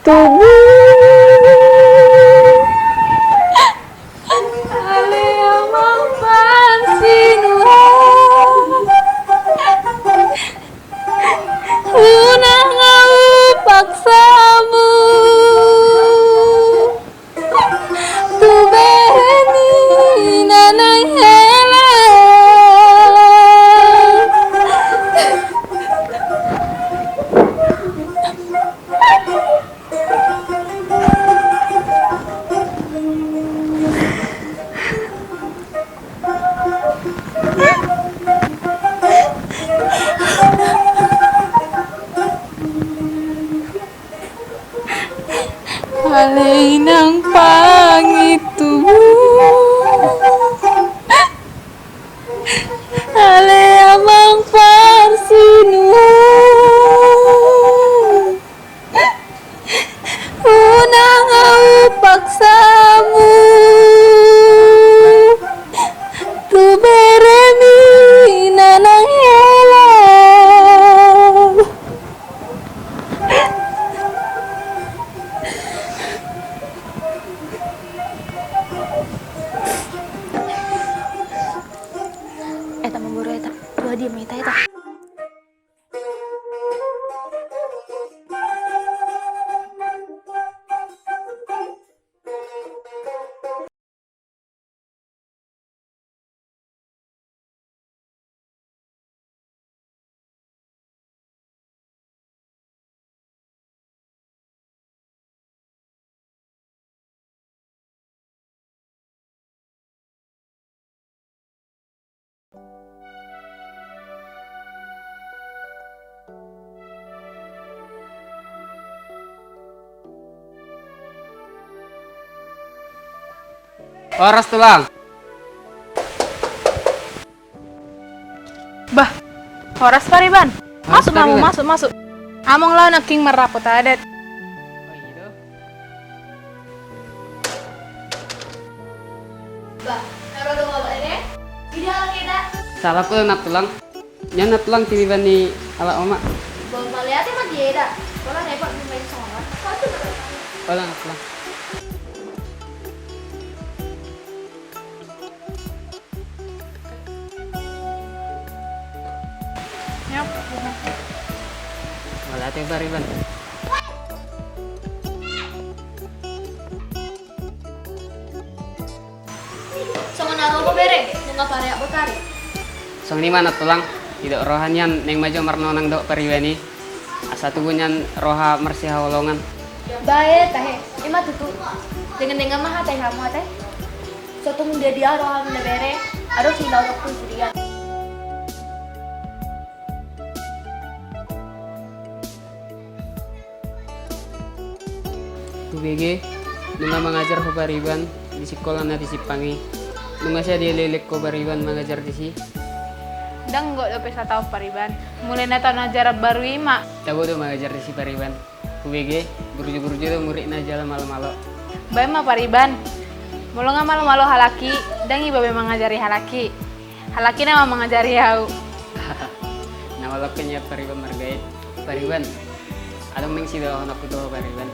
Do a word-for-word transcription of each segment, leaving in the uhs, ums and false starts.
tubu. Ale Amang Parsinuan, unang ahu paksa hamu tu beremi na naeng hela. Ale Inang Pangitubu, ale Amang Parsinuan, unang ahu paksa hamu tu beremi na naeng hela. Eta ma boru eta. Dua dia ma ita eta. Horas, Tulang. Bah, horas, Pariban. Horas, Pariban. Masuk ma hamu, masuk, masuk. Among laho nangkin marrapot adat. Bah, na baru bawa ini? Tidak lagi dah. Salah pula, Nang Tulang. Nian, Nang Tulang, timiban ni halak omak. Bah, mauliate ma di eda. Pola na iba main songon. Pola, Nang Tulang. Mauliate, Pariban. Songon na ro ho, bere, nunga pareak botari. Songon i ma, Nang Tulang, didok roha nian naeng ma jo marnonang dohot pariban i. Asa tubu nian roha marsihaholongan. Bah, tahe, i ma tutu. Denggan-denggan ma hatai hamu ate. So tung dia-dia roham na bere, adong silaon tu dia. Hubege, nunga mangajar ho, Pariban, di sikola na di Simpang i. Nunga sadia leleng ho, Pariban, mangajar disi? Ndang, gok dope sataon, Pariban. Mulai na taon ajaran baru i ma. Tabo do mangajar disi, Pariban. Hubege, burju-burju do muridna jala malo-malo. Baen ma, Pariban. Molo nga malo-malo halak i, ndang iba be mangajari halak i. Halak i nama mangajari ahu. Na malo pe nian, Pariban, marga i. Pariban, adong naeng sidohononku tu ho, Pariban.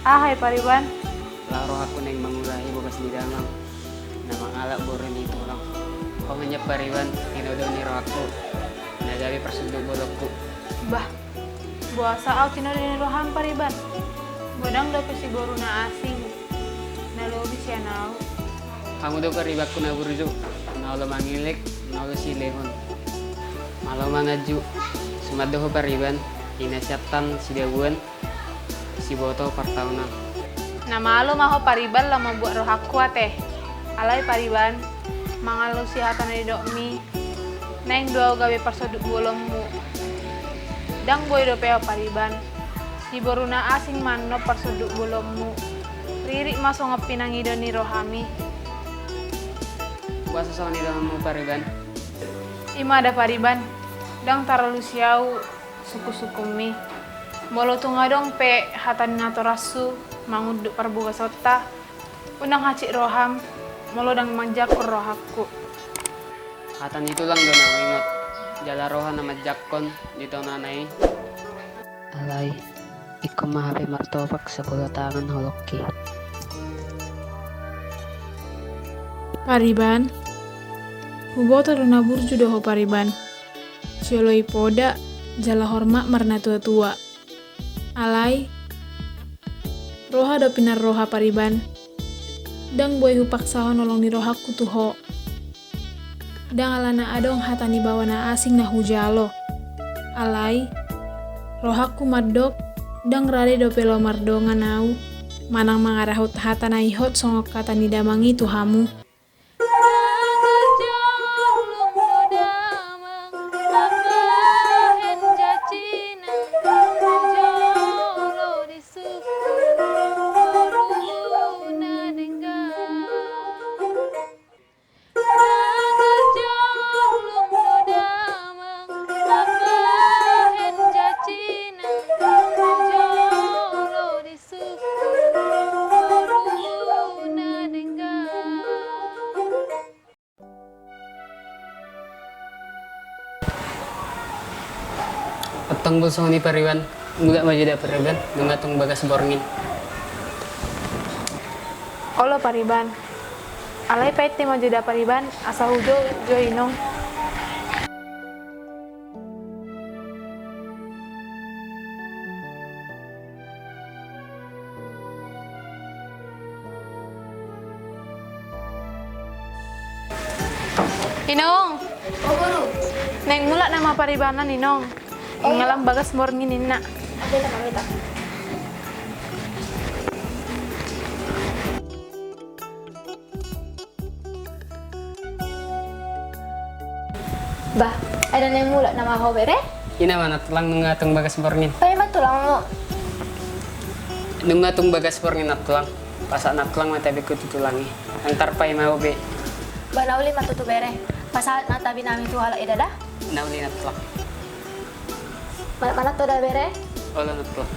Aha i, Pariban? Laho rohangku naeng mangulahi bogas ni damang na mangalap boru ni tulang. Ho ma nian, Pariban, tinodo ni rohangku na gabe parsunduk bolonku. Bah, boasa ahu tinodo ni roham, Pariban? Godang dope siboru na asing na lobi sian ahu. Hamu do paribanku na burju, na olo mangilek, na olo silehon. Malo manganju, suman do ho, Pariban, ina siattan sidabuan, siboto partaonan. Na malo ma ho, Pariban, laho mambuat rohangku ate. Alai, Pariban, mangalusi hata na nidokmi, naeng do ahu gabe parsonduk bolonmu. Ndang boi dope ahu, Pariban. Siboru na asing ma annon parsonduk bolonmu. Ririt ma songon pinangido ni rohami. Boasa songon i dohononmu, Pariban? I ma da, Pariban, ndang taralusi ahu sungkun-sungkunmi. Molo tung adong pe hata ni natoransu mangunduk parbogasonta, unang hansit roham molo ndang manjangkon rohangku. Hata ni tulang do na huingot, jala roha na manjangkon di tonana i. Alai, Ingkon ma hape martopak sabola tangan holongki. Pariban, huboto do na burju do ho pariban. Sioloi poda jala hormat marnatuatua. Alai roha do pinarroha pariban. Ndang boi hupaksahon holong ni rohangku tu ho. Ndang alana adong hata ni baoa na asing na hujalo. Alai rohangku mandok, ndang rade dope laho mardongan ahu manang mangarahut hata na ihot songon hata ni damang i tu hamu. Antong molo songon i pariban, mulak ma jo da pariban, nunga tung bagas borngin. Olo pariban. Alai painte ma jo da pariban, asa hujou jo inong. Inong. O boru. Naeng mulak nama paribanan inong. O, iya. Nunga lam bagas borngin ninna. Oke, tenang, tenang. Bah, ai naeng mulak nama ho bere? Ina ma na tulang, nunga tung bagas borngin. Paima tulangmu. Nunga tung bagas borngin na tulang. Pasahat na tulang ma tabengku tu tulang i. Antar paima ho be. Bah, na uli ma tutu bere. Pasahat ma tabi nami tu halak eda da. Na uli na tulang. Mana, mana tu da bere? Olo na tulang.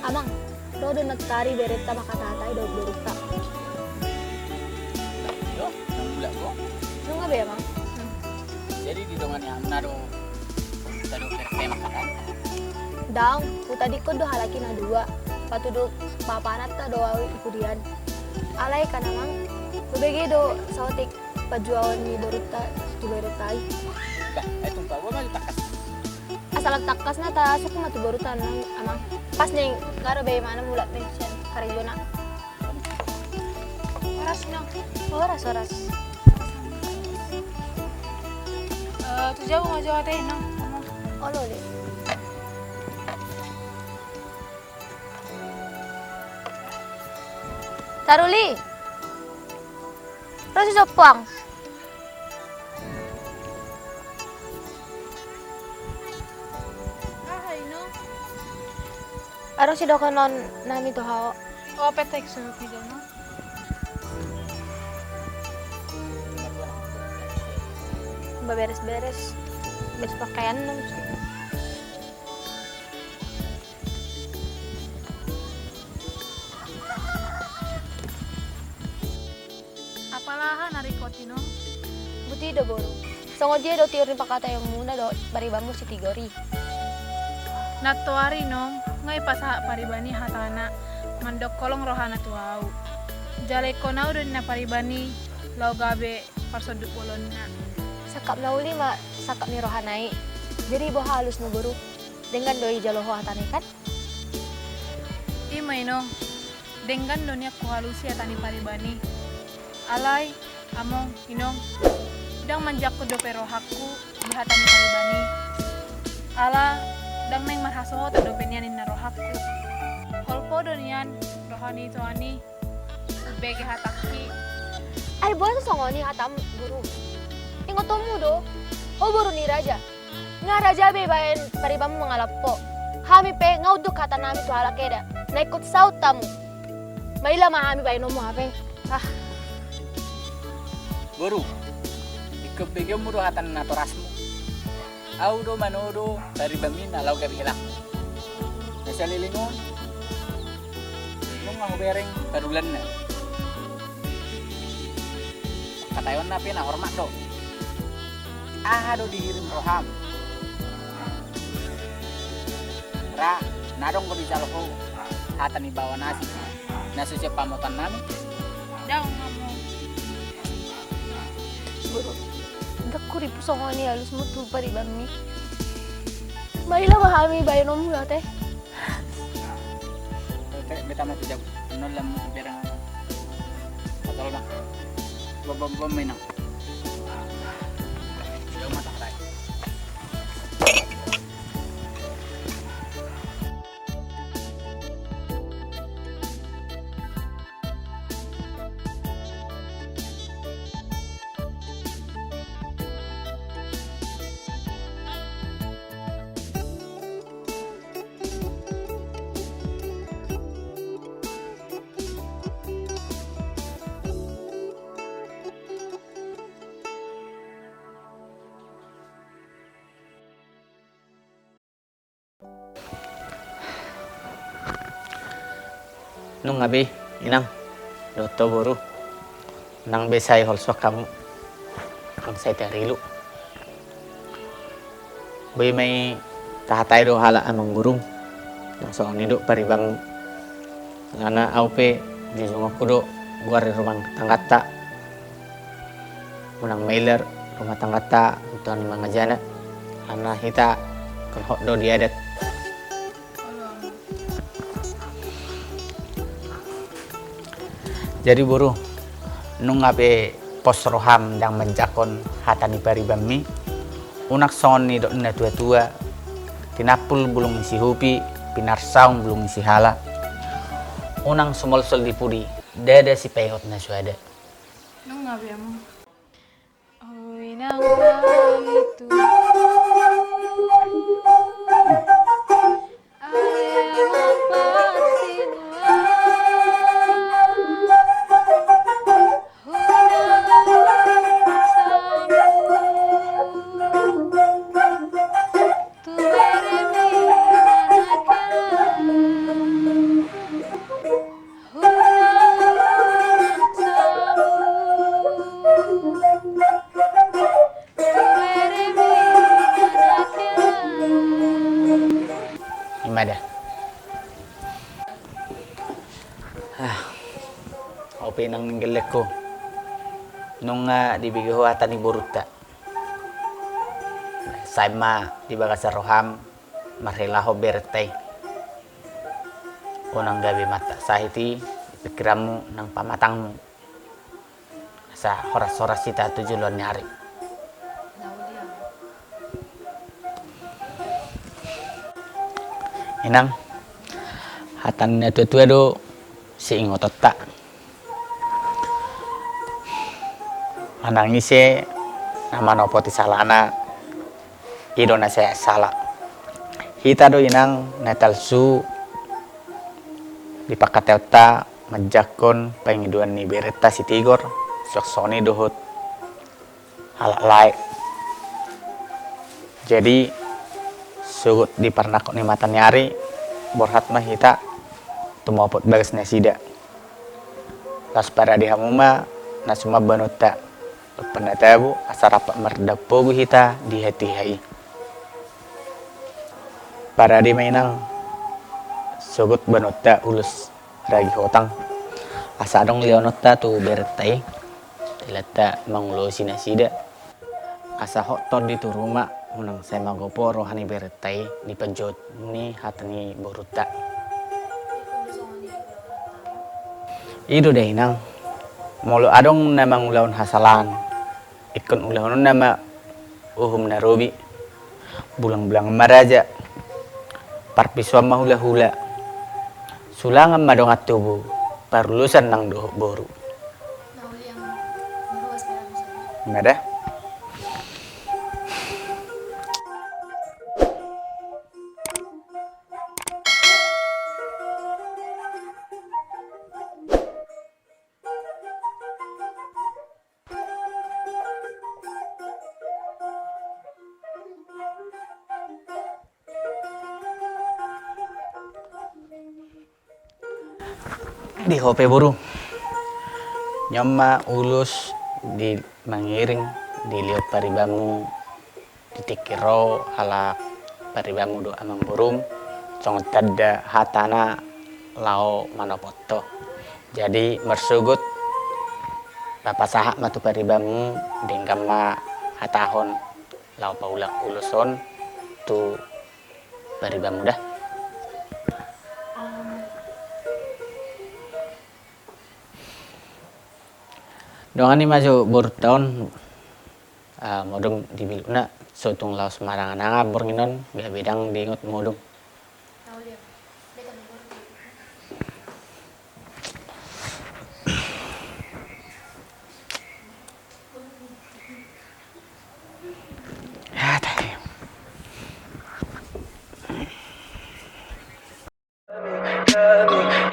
Amang, ro do nantoari berenta mangkatai dohot borunta. Iyo, naeng mulak ho? Nunga be, Amang. Jadi didongani hamuna do, tadi berenta mangkatai? Ndang, hutadingkon do halak i na dua. Patuduk papananta do ahu i pudian. Alai kan, Amang, hubege do saotik pajuaon ni borunta tu berenta i. Bah, ai tung paboa ma jo tangkas. Asal tangkas na tasuk ma tu borunta, Amang. Pas naeng nga ro be imana mulak pe sian karejona. Horas, Inong. Horas, horas. Eh, tu jabu ma jo ate, Inong. Olo, Li. Taruli. Ro si Jompuang. Aha, Inong? Adong sidohonon nami tu ho. O, petek suruh ki jano. Beberes-beres. Beres pakaian. Apala aha na ringkot, Inong? Buti do, boru. Songon dia do tiur ni pangkataionmuna dohot paribanmu si Tigor i? Nantoari, Inong, nga ipasahat pariban i hatana mandok holong rohana tu ahu. Jala ingkon ahu do ninna pariban i laho gabe parsonduk bolonna. Sangkap na uli ma sangkap ni rohana i. Jadi boha alusmu, boru? Denggan do dijalo ho hatana i kan? I ma, Inong, denggan do nian hualusi hata ni pariban i. Alai, among, inong, ndang manjangkon dope rohangku di hata ni pariban i. Ala, ndang naeng marhasohotan dope nian ninna rohangku. Holho do nian roha ni toan i, umbege hatangki. Ai boasa songon i hatam, Guru? Ingotonmu do, ho boru ni raja. Nga raja be baen paribanmu mangalap ho. Hami pe nga unduk hatanami tu halak eda. Na ingkon saut hamu. Maila ma hami baenonmu hape. Ah. Boru, ingkon begeonmu do hata ni natorasmu. Au do manodo paribanmi na laho gabe helangmu. Na saleleng on, nunga hubereng padulanna. Pangkataionna pe na hormat do. Aha do dihirim roham? Ra, na adong do dijalo ho hata ni baoa na asing na so sian pamotoannami? Daong, among. Boru, ndang huripu songon i alusmu tu paribanmi. Maila ma hami baenonmu ate. Oke, beta ma tu jabu. Nol lam bereng. Patol ma. Bom, bom, bom, menang. Jauh mata rai. Nunga be, inang, dohot ho boru. Nang be sai holsoan hamu. Nang sai tarilu. Boi ma i tahatai do halak amangborum. Nang songon i do paribanmu. Alana au pe jujunganku do goar ni rumah tangganta. Unang mailar rumah tangganta, untuan ni mangajana. Alana hita ingkon hot do di adat. Jadi boru, nunga pe pos roham ndang manjangkon hata ni paribanmi, unang songon nidok ni na tua-tua, tinampul bulung ni sihupi, pinarsaum bulung ni sihala. Unang sumolsol di pudi, ndada sipaingot na suada. Nunga be, amang. Oi nang paitu. Ima da. Ah, au pe inang ninggellengku. Nunga dibege ho hata ni borunta. Sai ma di bagasan roham marhelahon berenta i. Unang gabe mata sahit i pikiranmu nang pamatangmu. Asa horas-horas hita tu joloan ni ari. Inang, hata ni na tua-tua do siingotonta. Manang ise na manopoti salana, i do na sai sala. Hita do inang na talsu di pangkataionta manjangkon pangidoan ni berenta si Tigor, suang songon i dohot halak lae. Jadi, sogot di parnangkok ni mata ni ari, borhat ma hita tumopot bagas nasida. Laos parade hamu ma na sumambaonta, dompak na tabo, asa rap mardampogu hita di hatiha i. Parade ma inang, sogot baonta ulos ragi hotang. Asa adong lehononta tu berenta i, dalanta mangulosi nasida. Asa hot tondi tu ruma, unang sai magopo roha ni berenta i di panjouon ni hata ni borunta. I do da inang, Molo adong na mangulahon hasalahan, ingkon ulahononna ma uhum na robi. Bulangbulangan ma raja, parpisoan ma hulahula, sulangan ma dongan tubu, parulosan nang dohot boru. Mada. Di ho pe boru, nion ma ulos di mangiring di lehon paribanmu di tingki ro halak paribanmu dohot amangborum, songon tanda hatana laho manopot ho. Jadi marsogot pasahat ma tu paribanmu, denggan ma hatahon laho paulak ulos on tu paribanmu da. Dongani ma jo borunta on, ah, modom di bilukna, so tung laos maranganangan borngin on, gabe ndang diingot modom.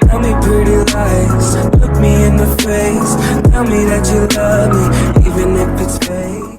Tell me pretty lies, look me in the face. Tell me that you love me, even if it's fake.